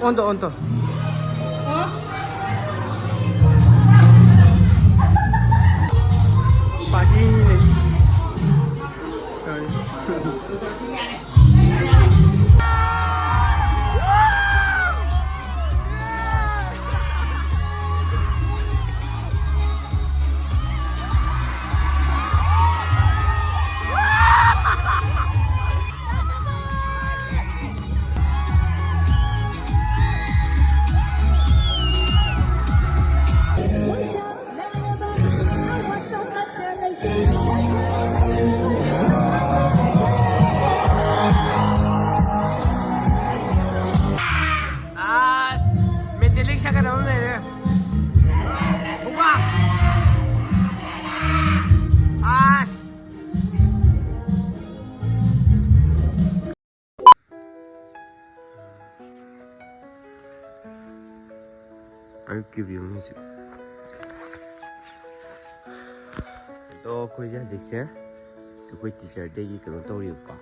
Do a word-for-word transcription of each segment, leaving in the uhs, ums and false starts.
On to, on to. Party ne. ꯑꯁ, ꯃꯦꯇꯦꯂꯤꯛ ꯁꯥꯒꯠ ꯑꯃ ꯂꯩꯔꯦ꯫ ꯕꯨꯕꯥ! ꯑꯁ! ꯑꯌꯨꯛꯀꯤ ꯚ꯭ꯌꯨꯅꯤ ꯍꯧꯖꯤꯛ꯫ ꯑꯗꯣ ꯑꯩꯈꯣꯏꯁꯦ ꯍꯧꯖꯤꯛꯁꯦ ꯑꯩꯈꯣꯏ ꯇꯤꯆꯔ ꯗꯦꯒꯤ ꯀꯩꯅꯣ ꯇꯧꯔꯤꯕꯀꯣ꯫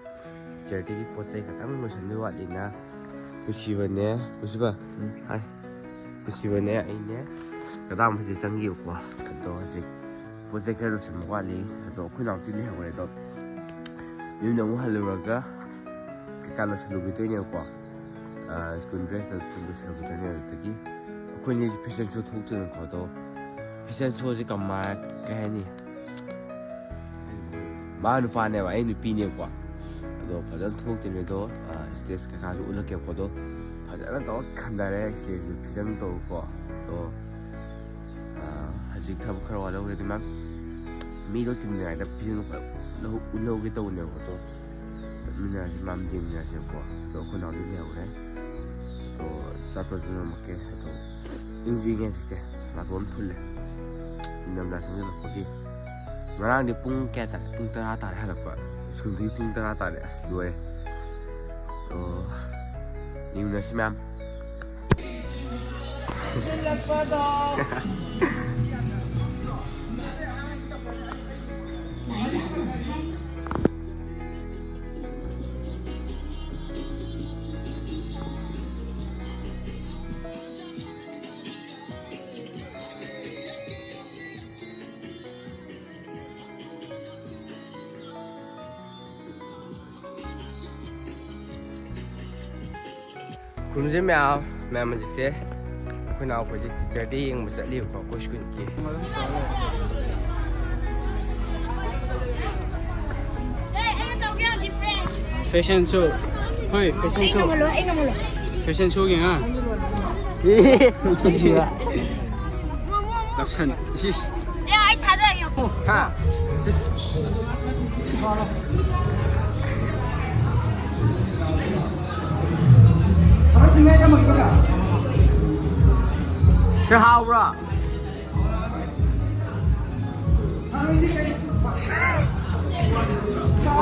ꯇꯤꯆꯔ ꯗꯦꯒꯤ ꯄꯣꯠ ꯆꯩ ꯈꯛꯇꯪ ꯂꯣꯏꯁꯟꯗꯣꯏ ꯋꯥꯠꯂꯤꯅ ꯄꯨꯁꯤꯕꯅꯦ, ꯄꯨꯁꯤꯕ, ꯎꯝ, ꯍꯥꯏ꯫ ꯄꯨꯁꯤꯕꯅꯦ, ꯑꯩꯅꯦ ꯀꯗꯥꯝ ꯍꯧꯖꯤꯛ ꯆꯪꯈꯤꯕꯀꯣ꯫ ꯑꯗꯣ ꯍꯧꯖꯤꯛ ꯄꯣꯠ ꯆꯩ ꯈꯔ ꯂꯣꯏꯁꯟꯕ ꯋꯥꯠꯂꯤ꯫ ꯑꯗꯣ ꯑꯩꯈꯣꯏ ꯅꯥꯎꯄꯤ ꯂꯩꯍꯧꯔꯦ꯫ ꯑꯗꯣ ꯌꯨꯝꯗ ꯑꯃꯨꯛ ꯍꯜꯂꯨꯔꯒ ꯀꯩꯀꯥ ꯂꯣꯏꯁꯜꯂꯨꯈꯤꯗꯣꯏꯅꯦꯕꯀꯣ꯫ ꯑ, ꯁ꯭ꯀꯨꯜ ꯗ꯭ꯔꯦꯁꯇ ꯁꯨꯝ ꯂꯣꯏꯁꯜꯂꯨꯈꯤꯗꯣꯏꯅꯦ꯫ ꯑꯗꯨꯗꯒꯤ ꯑꯩꯈꯣꯏꯅꯤꯁꯨ ꯐꯦꯁꯟ ꯁꯣ ꯊꯣꯛꯇꯣꯏꯅꯦꯀꯣ꯫ ꯑꯗꯣ ꯐꯦꯁꯟ ꯁꯣꯁꯦ ꯀꯃꯥꯏ, ꯀꯩ ꯍꯥꯏꯅꯤ? ꯃꯥ ꯅꯨꯄꯥꯅꯦꯕ, ꯑꯩ ꯅꯨꯄꯤꯅꯦꯕꯀꯣ꯫ ꯑꯗꯣ ꯐꯖꯅ ꯊꯣꯛꯇꯣꯏꯅꯦ꯫ ꯑꯗꯣ, ꯑ, ꯁ꯭ꯇꯦꯖ ꯀꯩꯀꯥꯁꯨ ꯎꯠꯂꯛꯀꯦꯕꯀꯣ꯫ ꯑꯗꯣ ꯐꯖꯅ ꯇꯧꯔ ꯈꯟꯊꯔꯦ, ꯁ꯭ꯇꯦꯖꯁꯨ ꯐꯖꯅ ꯇꯧꯀꯣ꯫ ꯑꯗꯣ, ꯑ, ꯍꯧꯖꯤꯛ ꯊꯕꯛ ꯈꯔ ꯋꯥꯠꯍꯧꯔꯦ꯫ ꯑꯗꯨ ꯃꯌꯥꯝ ꯃꯤꯗꯣ ꯆꯤꯟꯗ꯭ꯔꯤꯉꯩꯗ ꯐꯖꯅ ꯎꯠꯍꯧ-, ꯎꯠꯍꯧꯒꯦ ꯇꯧꯕꯅꯦꯕꯀꯣ꯫ ꯑꯗꯣ ꯆꯠꯃꯤꯟꯅꯔꯁꯤ, ꯃꯌꯥꯝ ꯌꯦꯡꯃꯤꯟꯅꯔꯁꯦꯕꯀꯣ꯫ ꯑꯗꯣ ꯑꯩꯈꯣꯏ ꯅꯥꯎꯗꯤ ꯂꯩꯍꯧꯔꯦ꯫ ꯑꯗꯣ ꯑꯆꯥꯄꯣꯠꯁꯨ ꯅꯝꯃꯛꯀꯦ꯫ ꯑꯗꯣ ꯏꯪꯁꯨ ꯏꯪꯉꯦ ꯍꯧꯖꯤꯛꯁꯦ, ꯅꯥꯇꯣꯟ ꯐꯨꯜꯂꯦ꯫ ꯏꯪꯊꯝꯊꯥ ꯆꯪꯁꯤꯜꯂꯛꯄꯒꯤ꯫ ꯉꯔꯥꯡꯗꯤ ꯄꯨꯡ ꯀꯌꯥ ꯇꯥꯔꯦ? ꯄꯨꯡ ꯇꯔꯥ ꯇꯥꯔꯦ ꯍꯜꯂꯛꯄ꯫ ꯁ꯭ꯀꯨꯜꯗꯒꯤ ꯄꯨꯡ ꯇꯔꯥ ꯇꯥꯔꯦ꯫ ꯑꯁ, ꯂꯣꯏꯔꯦ꯫ ꯑꯗꯣ ꯌꯦꯡꯃꯤꯟꯅꯁꯤ ꯃꯌꯥꯝ꯫ ꯊꯤꯜꯂꯛꯄꯗꯣ꯫ ꯈꯨꯔꯨꯝꯖꯩ ꯃꯌꯥꯝ꯫ ꯃꯌꯥꯝ ꯍꯧꯖꯤꯛꯁꯦ ꯑꯩꯈꯣꯏ ꯅꯥꯎꯈꯣꯏꯁꯦ teacher day ꯌꯦꯡꯕ ꯆꯠꯂꯤꯕꯀꯣ, ꯑꯩꯈꯣꯏ school ꯒꯤ꯫ Fashion show. ꯍꯣꯏ, fashion show꯫ Fashion show ꯌꯦꯡꯉ꯫ ꯂꯧꯁꯟ꯫ ꯏꯁ, ꯏꯁ꯫ ꯍꯥ? ꯁꯤꯁ꯫ ꯁꯤꯁ꯫ ꯁꯤ ꯍꯥꯎꯕ꯭ꯔꯣ?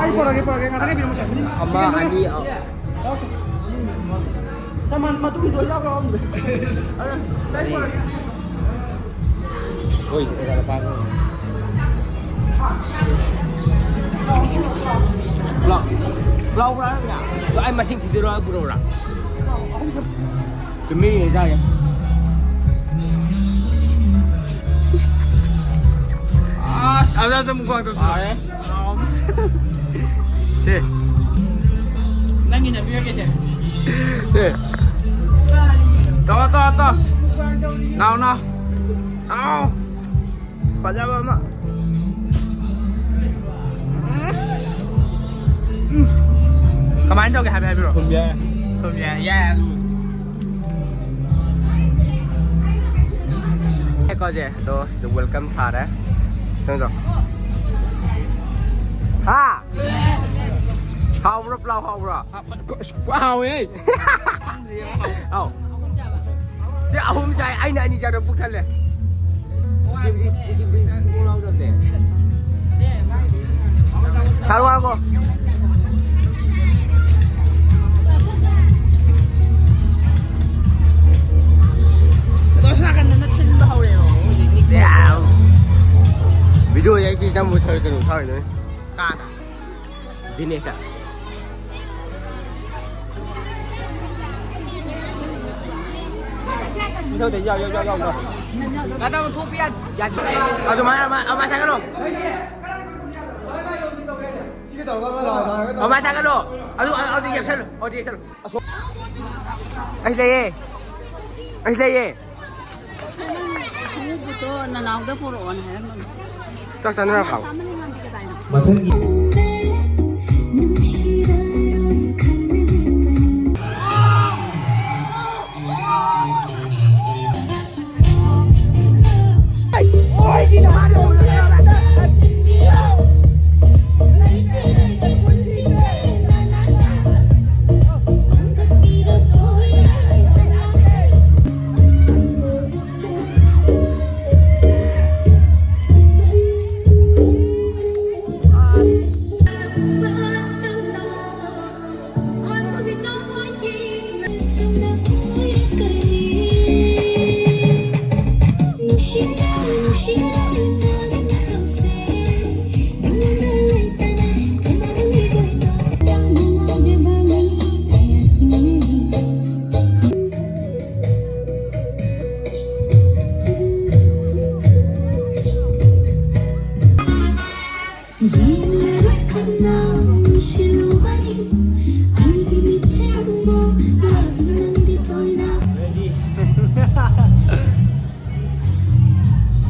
ꯑꯩ ꯄꯣꯔꯛꯑꯒꯦ, ꯄꯣꯔꯛꯑꯒꯦ꯫ ꯉꯥꯛꯇꯪ ꯉꯥꯏꯕꯤꯔꯝꯃꯣ, ꯁꯦ꯫ ꯑꯃ, ꯑꯅꯤ, ꯑ- ꯆꯃꯥꯟ ꯃꯇꯨꯡꯗꯣ ꯌꯥꯎꯕ꯭ꯔꯥ ꯈꯪꯗ꯭ꯔꯦ꯫ ꯍꯣꯏ, ꯑꯣꯖꯥ ꯅꯨꯄꯥꯗꯣ꯫ ꯄꯨꯂꯥꯎ-, ꯄꯨꯂꯥꯎ ꯄꯨꯔꯥ ꯅꯪꯅ? ꯑꯗꯣ ꯑꯩ ꯃꯁꯤꯡ ꯊꯤꯗꯣꯏꯔꯣ, ꯄꯨꯔꯛꯎꯔꯥ? ꯆꯨꯝꯃꯤ, ꯆꯥꯒꯦ꯫ ꯑꯁ꯫ ꯑꯗ ꯑꯗꯨꯝ ꯃꯨꯛꯕꯥꯡ ꯇꯧꯁꯤ꯫ ꯐꯔꯦ꯫ ꯁꯦ꯫ ꯅꯪꯒꯤ ꯅꯝꯕꯤꯔꯒꯦ ꯁꯦ꯫ ꯁꯦ꯫ ꯇꯧ, ꯇꯧ, ꯇꯧ꯫ ꯅꯥꯎ, ꯅꯥꯎ꯫ ꯅꯥꯎ꯫ ꯐꯖꯕ ꯑꯃ꯫ ꯎꯝ꯫ ꯀꯃꯥꯏꯅ ꯇꯧꯒꯦ ꯍꯥꯏꯕ ꯍꯥꯏꯕꯤꯔꯣ? ꯊꯨꯝ ꯌꯥꯏ꯫ ꯊꯨꯝ ꯌꯥꯏ, ꯌꯥꯏ꯫ ꯀꯣꯁꯦ, ꯑꯗꯣ ꯁꯤꯗ welcome ꯊꯥꯔꯦ꯫ ꯅꯪꯗꯣ꯫ ꯍꯥ? ꯍꯥꯎꯕ꯭ꯔꯣ, ꯄ꯭ꯂꯥꯎ ꯍꯥꯎꯕ꯭ꯔꯣ? ꯍꯥꯎꯋꯦ꯫ ꯑꯧ꯫ ꯁꯤ ꯑꯍꯨꯝ ꯆꯥꯏ, ꯑꯩꯅ ꯑꯅꯤ ꯆꯥꯗꯣ ꯄꯨꯛ ꯊꯜꯂꯦ꯫ ꯁꯤꯕꯨꯗꯤ, ꯁꯤꯕꯨꯗꯤ ꯁꯨꯡꯂꯥꯎ ꯂꯥꯎꯗꯕꯅꯦ꯫ ꯊꯥꯔꯨ ꯍꯥꯏꯔꯕꯣ? ꯑꯗꯣ ꯁꯣꯝ ꯅꯥꯀꯟꯗꯅ ꯊꯤꯟꯕ ꯍꯧꯔꯦꯕ, ꯍꯧꯖꯤꯛ ꯅꯤꯛꯄ ꯍꯧꯔꯦ꯫ Video ꯌꯥꯏ, ꯁꯤ ꯆꯪꯕ ꯁꯔ ꯀꯩꯅꯣ ꯊꯥꯔꯤꯗꯣꯏꯅꯦ꯫ ꯀꯥꯗ꯫ ꯗꯤꯅꯦꯁꯇ꯫ ꯏꯁꯧꯗ ꯌꯥꯎ, ꯌꯥꯎ, ꯌꯥꯎ, ꯌꯥꯎ, ꯌꯥꯎ꯫ ꯀꯥꯟꯅꯕ ꯊꯣꯛꯄ ꯌꯥ-, ꯌꯥꯗꯦ꯫ ꯑꯗꯨꯃꯥꯏꯅ, ꯑꯃ, ꯑꯃ ꯆꯪꯍꯜꯂꯣ꯫ ꯑꯃ ꯆꯪꯍꯜꯂꯣ꯫ ꯑꯗꯨ, ꯑꯗꯨ ꯌꯦꯞꯁꯜꯂꯨ꯫ ꯑꯗꯨ ꯌꯦꯞꯁꯜꯂꯨ꯫ ꯑꯁꯣꯝ-, ꯑꯩ ꯂꯩꯌꯦ꯫ ꯑꯩ ꯂꯩꯌꯦ꯫ ꯈꯣꯡꯎꯞꯇꯣ ꯅꯅꯥꯎꯗ ꯄꯨꯔꯛꯑꯣꯅ ꯍꯥꯏꯔꯝꯕꯅꯦ꯫ ꯆꯥꯛ ꯆꯥꯅꯔꯛꯈ꯭ꯔꯕ? ꯃꯊꯪꯒꯤ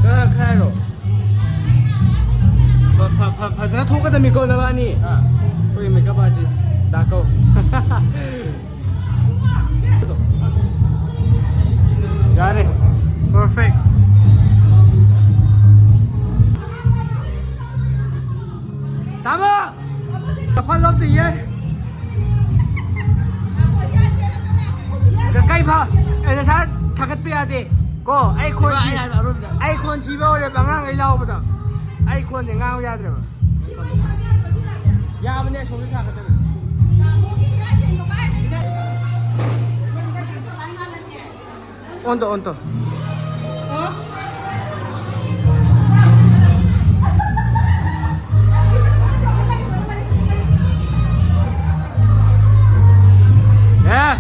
ꯈꯔ ꯈꯔ ꯍꯥꯏꯔꯣ꯫ ꯐ- ꯐ- ꯐ- ꯐꯖꯅ ꯊꯣꯛꯀꯗꯕꯅꯤꯀꯣ ꯅꯕꯥꯅꯤ꯫ ꯑꯥ꯫ ꯑꯩꯈꯣꯏꯒꯤ ꯃꯦꯀꯞ ꯑꯥꯔꯇꯤꯁ ꯗꯥꯀꯣ꯫ ꯌꯥꯔꯦ꯫ Perfect꯫ ꯇꯥꯃꯣ! Couple of the year꯫ ꯀꯩ ꯐꯥ? ꯑꯦ, ꯅꯁꯥ ꯊꯥꯒꯠꯄ ꯌꯥꯗꯦ꯫ ꯀꯣ, ꯑꯩ ꯈꯣꯟ ꯁꯤ-, ꯑꯩ ꯍꯥꯏꯕ ꯑꯔꯣꯏꯕꯗ꯫ ꯑꯩ ꯈꯣꯟ ꯁꯤꯕ ꯍꯧꯔꯦꯕ ꯑꯉꯥꯡꯈꯩ ꯂꯥꯎꯕꯗ꯫ ꯑꯩ ꯈꯣꯟꯁꯦ ꯉꯥꯡꯕ ꯌꯥꯗ꯭ꯔꯦꯕ꯫ ꯌꯥꯕꯅꯦ, ꯑꯁꯣꯝꯗ ꯊꯥꯒꯠꯇꯕꯅꯦ꯫ ꯑꯣꯟ ꯇꯧ, ꯑꯣꯟ ꯇꯧ꯫ ꯑꯦ꯫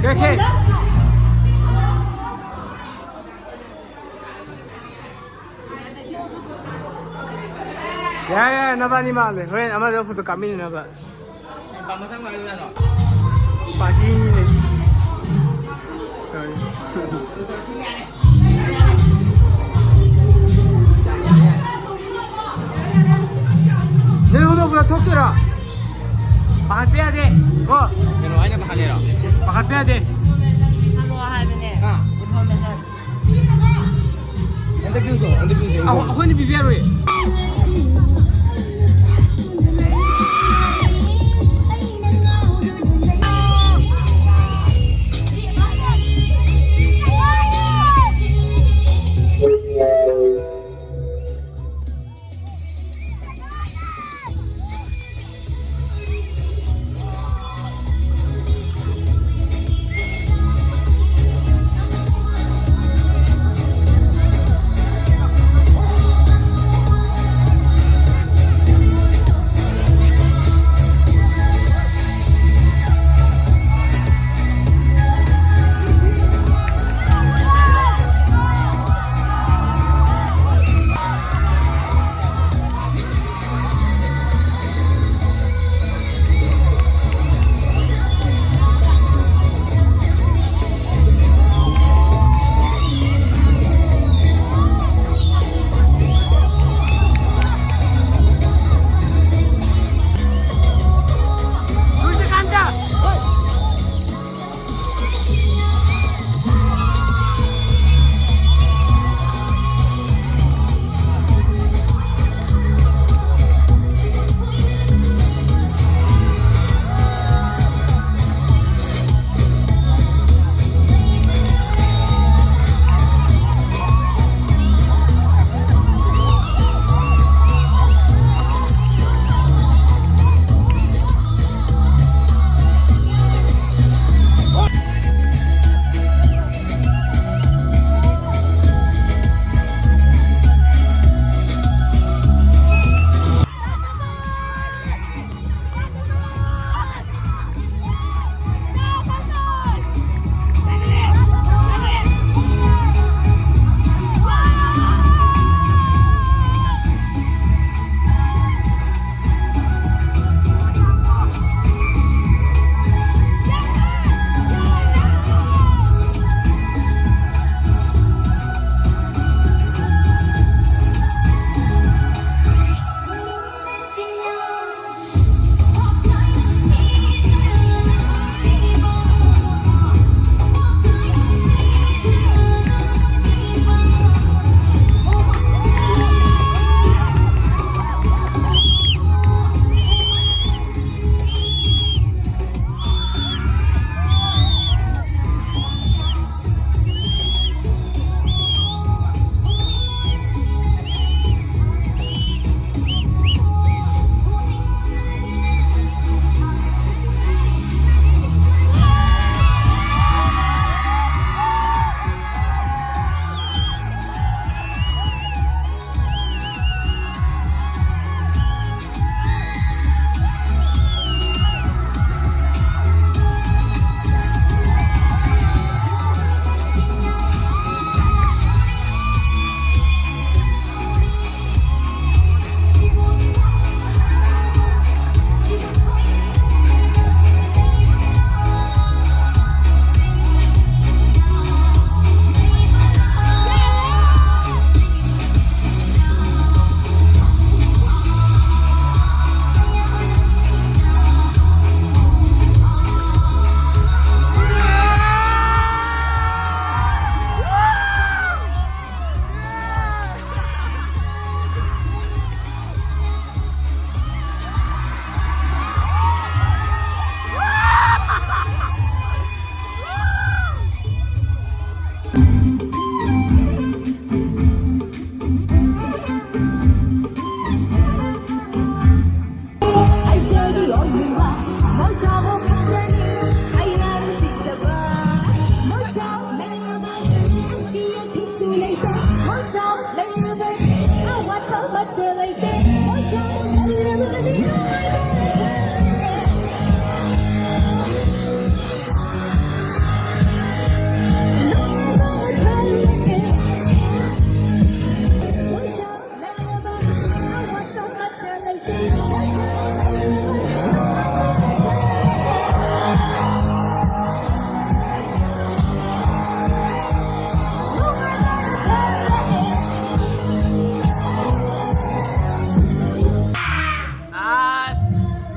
ꯀꯦ ꯀꯦ꯫ ꯌꯥꯔꯦ, ꯌꯥꯔꯦ, ꯅꯕꯥꯅꯤ ꯃꯥꯜꯂꯦ꯫ ꯍꯣꯔꯦꯟ ꯑꯃꯗ ꯐꯣꯇꯣ ꯀꯥꯞꯃꯤꯟꯅꯅꯕ꯫ ꯄꯥꯔꯇꯤꯅꯤꯅꯦ꯫ ꯇꯧꯔꯤ꯫ ꯅꯣꯏ ꯐꯣꯇꯣ ꯄꯨꯂꯞ ꯊꯣꯛꯇꯣꯏꯔꯣ? ꯄꯥꯈꯠꯄ ꯌꯥꯗꯦ꯫ ꯀꯣ? ꯀꯩꯅꯣ ꯍꯥꯏꯅ ꯄꯥꯈꯠꯂꯤꯔꯣ? ꯄꯥꯈꯠꯄ ꯌꯥꯗꯦ꯫ ꯍꯜꯂꯣ ꯍꯥꯏꯕꯅꯦ꯫ ꯍꯥ? Information꯫ ꯍꯟꯗꯛ ꯄꯤꯌꯨꯁꯣ, ꯍꯟꯗꯛ ꯄꯤꯌꯨꯁꯦ꯫ ꯑꯩꯈꯣꯏꯅ ꯄꯤꯕ ꯌꯥꯔꯣꯏ꯫ ꯑꯁ,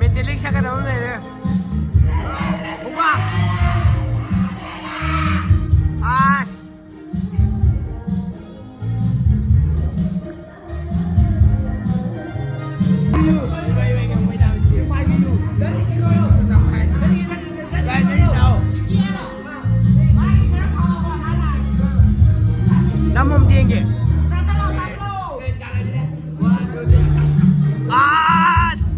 ꯃꯦꯇꯦꯂꯤꯛ ꯁꯛꯀꯗꯕ ꯑꯃ ꯂꯩꯔꯦ꯫ ꯍꯨꯕꯥ! ꯑꯁ! ꯅꯝꯃꯝꯗꯤ ꯌꯦꯡꯒꯦ꯫ ꯑꯁ!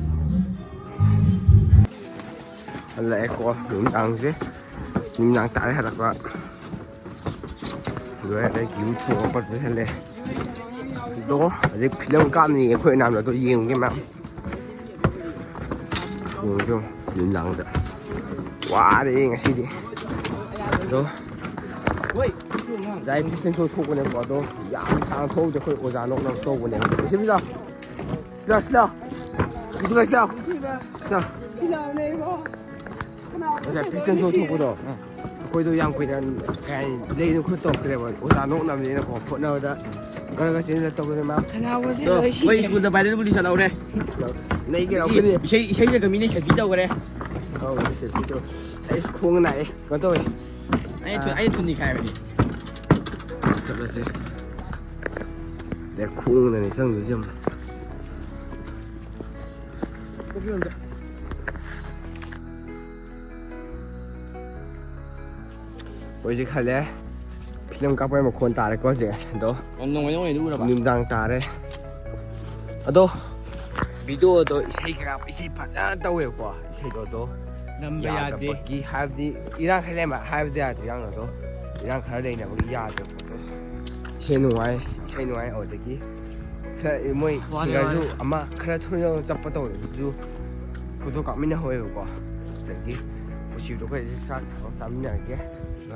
ꯍꯜꯂꯛꯑꯦꯀꯣ ꯅꯨꯡꯗꯥꯡꯁꯦ꯫ ꯅꯨꯡꯗꯥꯡ ꯇꯥꯔꯦ ꯍꯜꯂꯛꯄ꯫ ꯂꯣꯏꯔꯦ, ꯑꯗꯩ ꯀ꯭ꯌꯨ ꯊꯣꯛꯑ ꯈꯣꯠꯄ ꯆꯠꯂꯦ꯫ ꯑꯗꯣ ꯍꯧꯖꯤꯛ ꯐꯤꯂꯝ ꯀꯥꯞꯅꯤ ꯑꯩꯈꯣꯏ ꯏꯅꯥꯎꯅ, ꯑꯗꯣ ꯌꯦꯡꯉꯨꯒꯦ ꯃꯌꯥꯝ꯫ ꯊꯣꯡꯁꯨ ꯅꯨꯡꯗꯥꯡꯗ ꯋꯥꯔꯦ ꯉꯁꯤꯗꯤ꯫ ꯑꯗꯣ ꯉꯁꯥꯏ ꯐꯦꯁꯟ ꯁꯣ ꯊꯣꯛꯄꯅꯦꯀꯣ, ꯑꯗꯣ ꯌꯥꯝ ꯁꯥꯡꯅ ꯊꯣꯛꯍꯧꯗꯦ, ꯑꯩꯈꯣꯏ ꯑꯣꯖꯥ ꯅꯣꯛꯅꯕ ꯇꯧꯕꯅꯦꯕ꯫ ꯁꯤꯕꯤꯗ ꯁꯤꯂꯥꯎ, ꯁꯤꯂꯥꯎ꯫ ꯁꯤꯂꯥꯎ, ꯁꯤꯂꯥꯎ꯫ ꯁꯤꯂꯥꯎ꯫ ꯁꯤꯂꯥꯎꯅꯦ ꯏꯕꯣ꯫ ꯀꯅꯥ ꯉꯁꯥꯏ ꯐꯦꯁꯟ ꯁꯣ ꯊꯣꯛꯄꯗꯣ, ꯑꯩꯈꯣꯏꯗꯣ ꯌꯥꯝ ꯀꯨꯏꯅ, ꯀꯩ ꯍꯥꯏꯅꯤ, ꯂꯩꯅ ꯈꯣꯠ ꯇꯧꯔꯛꯇ꯭ꯔꯦꯕ꯫ ꯑꯣꯖꯥ ꯅꯣꯛꯅꯕꯅꯤꯅꯀꯣ, ꯍꯣꯠꯅꯕꯗ ꯈꯔ ꯈꯔ ꯆꯦꯟꯖ ꯇꯧꯕꯗ ꯃꯥ ꯈꯅꯥꯎꯒꯁꯦ ꯑꯗꯣ ꯂꯣꯏ ꯁꯤꯔꯦ꯫ ꯑꯩꯈꯣꯏ ꯁ꯭ꯀꯨꯜꯗ ꯚꯥꯏꯔꯦꯜ ꯒꯨꯂꯤ ꯆꯠꯍꯧꯔꯦ꯫ ꯅꯩ ꯀꯩꯅꯣ ꯑꯗꯒꯤ ꯑꯩꯈꯣꯏꯗꯤ꯫ ꯏꯁꯩ, ꯏꯁꯩꯗꯒ ꯃꯤꯅ ꯁꯦꯜꯐꯤ ꯇꯧꯈꯔꯦ꯫ ꯑꯧ, ꯁꯦꯜꯐꯤ ꯇꯧ-, ꯑꯩꯁ ꯈꯣꯡ ꯅꯥꯏꯌꯦ꯫ ꯀꯩꯅꯣ ꯇꯧꯋꯦ꯫ ꯑꯩ ꯊꯨ-, ꯑꯥ꯫ ꯑꯩ ꯊꯨꯅꯤ ꯈꯥꯏꯕꯅꯤ꯫ ꯆꯠꯂꯁꯤ꯫ ꯑꯗꯩ ꯈꯣꯡꯅꯅꯦ ꯆꯪꯗꯣꯏꯁꯦ ꯑꯃꯨꯛ꯫ ꯍꯧꯖꯤꯛ ꯍꯜꯂꯦ꯫ ꯐꯤꯂꯝ ꯀꯥꯞꯄꯩ ꯃꯈꯣꯟ ꯇꯥꯔꯦꯀꯣ ꯍꯧꯖꯤꯛ꯫ ꯑꯗꯣ ꯅꯣꯡꯃꯩ, ꯅꯣꯡꯃꯩꯗꯨ ꯎꯔꯕ? ꯅꯨꯡꯗꯥꯡ ꯇꯥꯔꯦ꯫ ꯑꯗꯣ ꯚꯤꯗꯤꯑꯣꯗꯣ ꯏꯁꯩ ꯀꯌꯥ, ꯏꯁꯩ ꯐꯖꯅ ꯇꯧꯋꯦꯕꯀꯣ꯫ ꯏꯁꯩꯗꯣ ꯑꯗꯣ ꯅꯝꯕ ꯌꯥꯗꯦ꯫ ꯌꯥꯗꯕꯒꯤ, ꯍꯥꯏꯕꯗꯤ ꯏꯔꯥꯡ ꯈꯔ ꯂꯩꯔꯝꯕ, ꯍꯥꯏꯕꯗꯤ ꯌꯥꯗꯦ, ꯏꯔꯥꯡ ꯑꯗꯣ, ꯏꯔꯥꯡ ꯈꯔ ꯂꯩꯅꯕꯒꯤ ꯌꯥꯗ꯭ꯔꯦ ꯄꯣꯠꯇꯣ꯫ ꯏꯁꯩ ꯅꯨꯡꯉꯥꯏ, ꯏꯁꯩ ꯅꯨꯡꯉꯥꯏ꯫ ꯑꯗꯨꯗꯒꯤ ꯈꯔ ꯃꯣꯏ ꯋꯥꯔꯦ, ꯁꯤꯡꯒꯔꯁꯨ ꯋꯥꯔꯦ꯫ ꯑꯃ ꯈꯔ ꯊꯨꯅ ꯆꯠꯄ ꯇꯧꯋꯦ, ꯑꯗꯨꯁꯨ ꯐꯣꯇꯣ ꯀꯥꯞꯃꯤꯟꯅꯍꯧꯋꯦꯕꯀꯣ꯫ ꯑꯗꯒꯤ ꯎꯆꯤꯗꯣ ꯑꯩꯈꯣꯏꯁꯦ ꯆꯥꯛ ꯊꯣꯡꯉ ꯆꯥꯃꯤꯟꯅꯔꯒꯦ꯫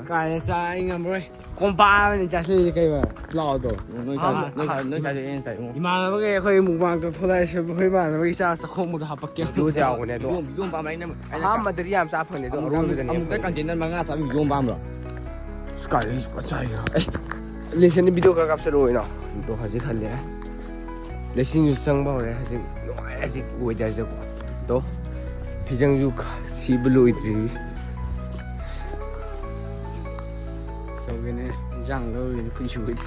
ꯀꯥꯏꯅ ꯆꯥ ꯑꯩ ꯉꯝꯃꯔꯣꯏ꯫ ꯀꯣꯝꯄꯥꯛ ꯑꯃꯅꯤ ꯆꯥꯁꯤꯜꯂꯤꯁꯦ ꯀꯩꯕ? ꯄ꯭ꯂꯥꯎꯗꯣ꯫ ꯅꯣꯏ ꯆꯥ ꯅꯣꯏ ꯆꯥ ꯅꯣꯏ ꯆꯥꯗꯣ ꯑꯩꯅ ꯆꯥꯏꯉꯣ꯫ ꯏꯃꯥꯟꯅꯕꯒ ꯑꯩꯈꯣꯏ ꯃꯨꯛꯕꯥꯡ ꯇꯧꯊꯣꯛꯂꯛꯑꯦ꯫ ꯑꯩꯈꯣꯏ ꯏꯃꯥꯟꯅꯕꯒꯤ ꯆꯥ ꯆꯥꯛꯈꯣꯝꯕꯗꯣ ꯍꯥꯄꯛꯀꯦ꯫ ꯚꯤꯗꯤꯑꯣꯗꯤ ꯌꯥꯎꯕꯅꯦ ꯑꯗꯣ꯫ ꯚꯤꯗꯤꯑꯣ ꯚꯤꯗꯤꯑꯣ ꯑꯃ ꯄꯥꯝꯃꯦ ꯑꯩꯅ ꯑꯩꯅ ꯑꯍꯥꯟꯕꯗꯗꯤ ꯌꯥꯝ ꯆꯥ ꯐꯪꯗꯦ ꯑꯗꯣ ꯑꯃꯨꯛꯇ ꯑꯔꯣꯏꯕꯗꯅꯦ꯫ ꯑꯃꯨꯛꯇ ꯀꯟꯇꯦꯅꯔ ꯃꯉꯥ ꯆꯥꯕ ꯚꯤꯗꯤꯑꯣ ꯑꯃ ꯄꯥꯝꯕ꯭ꯔꯣ? ꯀꯥꯏꯗꯩ ꯆꯥꯏꯒꯦ? ꯑꯦ, ꯂꯦꯁꯟꯗ ꯚꯤꯗꯤꯑꯣ ꯈꯔ ꯀꯥꯞꯆꯔꯛꯑꯣ ꯏꯅꯥꯎ꯫ ꯑꯗꯣ ꯍꯧꯖꯤꯛ ꯍꯜꯂꯦ꯫ ꯂꯦꯁꯤꯡꯁꯨ ꯆꯪꯕ ꯍꯧꯔꯦ ꯍꯧꯖꯤꯛ꯫ ꯅꯨꯡꯉꯥꯏꯔꯦ ꯍꯧꯖꯤꯛ ꯋꯦꯗꯔꯁꯦꯀꯣ꯫ ꯑꯗꯣ ꯐꯤꯖꯪꯁꯨ ꯈ-, ꯁꯤꯕ ꯂꯣꯏꯗ꯭ꯔꯤ꯫ ꯇꯧꯒꯦꯅꯦ ꯏꯟꯖꯥꯡ ꯂꯧꯔꯤꯅꯦ ꯀꯨꯏꯁꯨ ꯀꯨꯏꯗꯦ꯫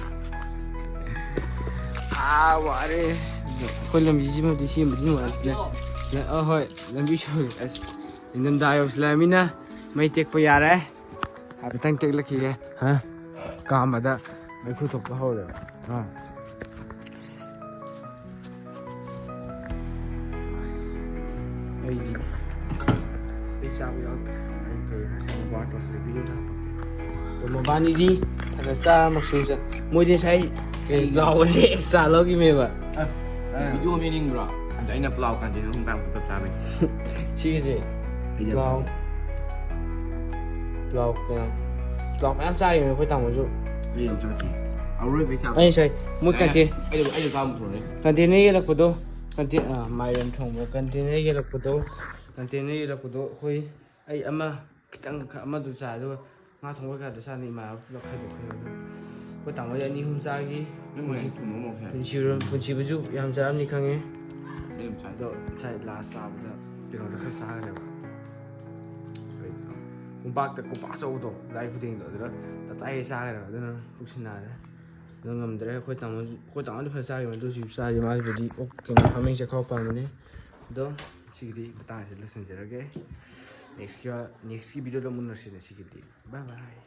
ꯑꯥ ꯋꯥꯔꯦ꯫ ꯑꯩꯈꯣꯏ ꯂꯝꯕꯤꯁꯤꯃꯗꯤ ꯁꯦꯝꯕꯗꯤ ꯅꯨꯡꯉꯥꯏꯁꯤꯅꯦ꯫ ꯑ ꯍꯣꯏ ꯂꯝꯕꯤ ꯁꯣꯏ ꯑꯁ ꯏꯪꯊꯝꯊꯥ ꯌꯧꯁꯤꯜꯂꯛꯑꯃꯤꯅ ꯃꯩ ꯇꯦꯛꯄ ꯌꯥꯔꯦ꯫ ꯍꯥꯏꯐꯦꯠꯇꯪ ꯇꯦꯛꯂꯛꯈꯤꯒꯦ꯫ ꯍꯥ? ꯀꯥꯝꯕꯗ ꯃꯩꯈꯨ ꯊꯣꯛꯄ ꯍꯧꯔꯦꯕ꯫ ꯑꯥ꯫ ꯑꯩꯗꯤ ꯑꯩ ꯆꯥꯕ ꯌꯥꯎꯗ꯭ꯔꯦ꯫ ꯑꯩ ꯀꯩ ꯍꯥꯏꯁꯤꯔ ꯃꯨꯛꯕꯥꯡ ꯇꯧꯁꯤꯔ ꯚꯤꯗꯤꯑꯣꯗ ꯍꯥꯞꯄꯛꯀꯦ꯫ ꯑꯗꯣ ꯃꯕꯥꯅꯤꯗꯤ ꯈꯔ ꯆꯥꯔꯃꯛꯁꯨ ꯆ-, ꯃꯣꯏꯗꯤ ꯉꯁꯥꯏ ꯀꯩ ꯂꯥꯎꯕꯁꯦ ꯑꯦꯛꯁꯇ꯭ꯔꯥ ꯂꯧꯈꯤꯕꯅꯦꯕ꯫ ꯚꯤꯗꯤꯑꯣ ꯑꯃ ꯌꯦꯡꯅꯤꯡꯕ꯭ꯔꯣ? ꯑꯗ ꯑꯩꯅ ꯄ꯭ꯂꯥꯎ ꯀꯥꯟꯇꯤꯅꯦꯟ ꯍꯨꯝ ꯀꯥꯡꯕꯨ ꯆꯞ ꯆꯥꯕꯩ꯫ ꯁꯤꯒꯤꯁꯦ ꯑꯩꯗꯤ ꯄ꯭ꯂꯥꯎ ꯄ꯭ꯂꯥꯎ ꯀꯌꯥꯝ ꯄ꯭ꯂꯥꯎ ꯃꯌꯥꯝ ꯆꯥꯔꯤꯕꯅꯦ ꯑꯩꯈꯣꯏ ꯇꯥꯃꯣꯁꯨ꯫ ꯑꯩ ꯌꯥꯝ ꯆꯥꯗꯦ꯫ ꯑꯔꯣꯏꯕꯩ ꯆꯥꯕ꯫ ꯑꯩ ꯉꯁꯥꯏ ꯃꯣꯏ ꯀꯟꯇꯦ ꯑꯩ ꯑꯩ ꯆꯥꯕ ꯊꯣꯡꯉꯦ꯫ ꯀꯟꯇꯦꯅꯔ ꯌꯦꯜꯂꯛꯄꯗꯣ ꯀꯟꯇꯦ-, ꯑꯥ, ꯃꯥꯏꯔꯦꯟ ꯊꯣꯡꯕ ꯀꯟꯇꯦꯅꯔ ꯌꯦꯜꯂꯛꯄꯗꯣ ꯀꯟꯇꯦꯅꯔ ꯌꯦꯜꯂꯛꯄꯗꯣ ꯑꯩꯈꯣꯏ ꯑꯩ ꯑꯃ ꯈꯤꯇꯪ ꯈꯔ ꯑꯃꯗꯨ ꯆꯥꯏ ꯑꯗꯨꯒ ꯉꯥ ꯊꯣꯡꯕ ꯀꯌꯥꯗ ꯆꯥꯅꯤ ꯏꯃꯥꯟꯅꯕ ꯄꯨꯂꯞ ꯈꯥꯏꯗꯣꯛꯈ꯭ꯔꯦ꯫ ꯑꯗꯨ ꯑꯩꯈꯣꯏ ꯇꯥꯃꯣꯗꯤ ꯑꯅꯤ ꯑꯍꯨꯝ ꯆꯥꯈꯤ꯫ ꯅꯪ ꯃꯣꯏ ꯊꯨꯝꯕ ꯃꯣꯔꯣꯛꯁꯦ꯫ ꯄꯨꯟꯁꯤꯔꯣ-, ꯄꯨꯟꯁꯤꯕꯁꯨ ꯌꯥꯝ ꯆꯥꯔꯝꯅꯤ ꯈꯪꯉꯦ꯫ ꯑꯩ ꯌꯥꯝ ꯆꯥꯏ꯫ ꯑꯗꯣ ꯉꯁꯥꯏ ꯂꯥꯁ ꯆꯥꯕꯗ ꯀꯩꯅꯣꯗ ꯈꯔ ꯆꯥꯈ꯭ꯔꯦꯕ꯫ ꯀꯣꯝꯄꯥꯛꯇ ꯀꯣꯝꯄꯥꯛ ꯑꯆꯧꯕꯗꯣ ꯂꯥꯏ ꯈꯨꯗꯦꯡꯗꯣ ꯑꯗꯨꯗ ꯇꯞꯇꯥꯏꯒꯩ ꯆꯥꯈ꯭ꯔꯦꯕ꯫ ꯑꯗꯨꯅ ꯄꯨꯛꯁꯤ ꯅꯥꯔꯦ꯫ ꯑꯗꯨ ꯉꯝꯗ꯭ꯔꯦ꯫ ꯑꯩꯈꯣꯏ ꯇꯥꯃꯣ ꯑꯩꯈꯣꯏ ꯇꯥꯃꯣꯗꯤ ꯐꯖ ꯆꯥꯈꯤꯕꯅꯤ ꯑꯗꯨꯁꯨ ꯆꯥꯔꯤ ꯃꯥꯒꯤꯕꯨꯗꯤ ꯑꯣꯛ ꯀꯩꯅꯣ ꯍꯥꯃꯦꯡ ꯆꯦꯈꯥꯎ ꯄꯥꯟꯕꯅꯦ꯫ ꯑꯗꯣ ꯁꯤꯒꯤꯗꯤ ꯃꯇꯥꯡꯁꯤꯗ ꯂꯣꯏꯁꯤꯟꯖꯔꯒꯦ꯫ ꯅꯦꯛꯁꯀꯤ ꯅꯦꯛꯁꯀꯤ ꯚꯤꯗꯤꯑꯣꯗ ꯑꯃꯨꯛ ꯎꯅꯔꯁꯤꯅꯦ ꯁꯤꯒꯤꯗꯤ꯫ ꯕꯥꯏ ꯕꯥꯏ꯫